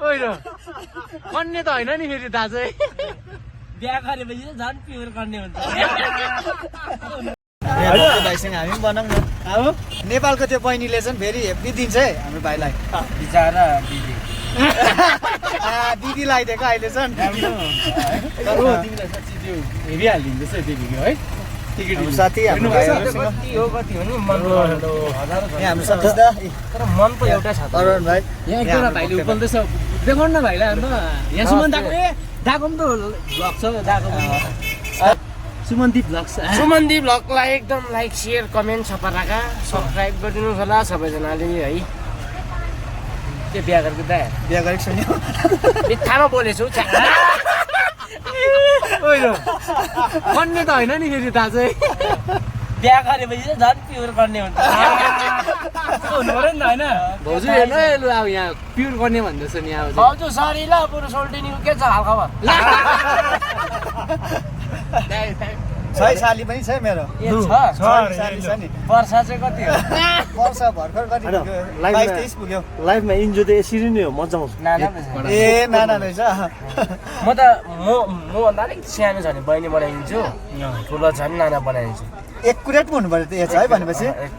कन्ने त होइन नि फेरि दाजु बिहा गरेपछि झन् प्योर गर्ने हुन्छ भाइसँग हामी पनि बनाऊँ न अब नेपालको त्यो बहिनीले चाहिँ फेरि हेप्पी दिन्छ है हाम्रो भाइलाई बिचारा दिदी दिदी लगाइदिएको अहिले चाहिँ तिमीलाई साँच्ची त्यो हेरिहालिदिँदैछ त्यो भिडियो है साथी हाम्रो भाइहरूसँग कति हो नि मन हाम्रो सन्तोष दा तर मन पो एउटै छ अरुण भाइ यहाँ एकजना भाइले उकाल्दैछ देखाउनु न भाइलाई अन्त यहाँ सुमन दाको दाको पनि त भ्लग छ दाको सुमनदीप भ्लग छ सुमनदीप भ्लगलाई एकदम लाइक सेयर कमेन्ट सपराका सब्सक्राइब गरिदिनु होला सबैजनाले है के बिहा गरेको दा बिहा गरेको छैन बित्थामा बोलेछु कन्ने त होइन नि फेरि दाजु बिहा गरेपछि झन् प्योर गर्ने हुन्छ हुनु पऱ्यो नि त होइन भाउजू हेर्नु है लु अब यहाँ प्युर गर्ने भन्दैछ नि अब भाउजू सरी ल बरु सोल्टिनीको के छ हालखबर छ साली पनि छ मेरो साली छ नि वर्षा चाहिँ कति हो वर्ष भर्खर कति 22-23 पुग्यो लाइफमा इन्जोय त यसरी नै हो मजा आउँछ ए नाना रहेछ म त मभन्दा अलिक सानो छ भने बहिनी बनाइदिन्छु ठुलो छ भने नाना बनाइदिन्छु एकुरेट हुनु पर्यो त एज है भनेपछि एक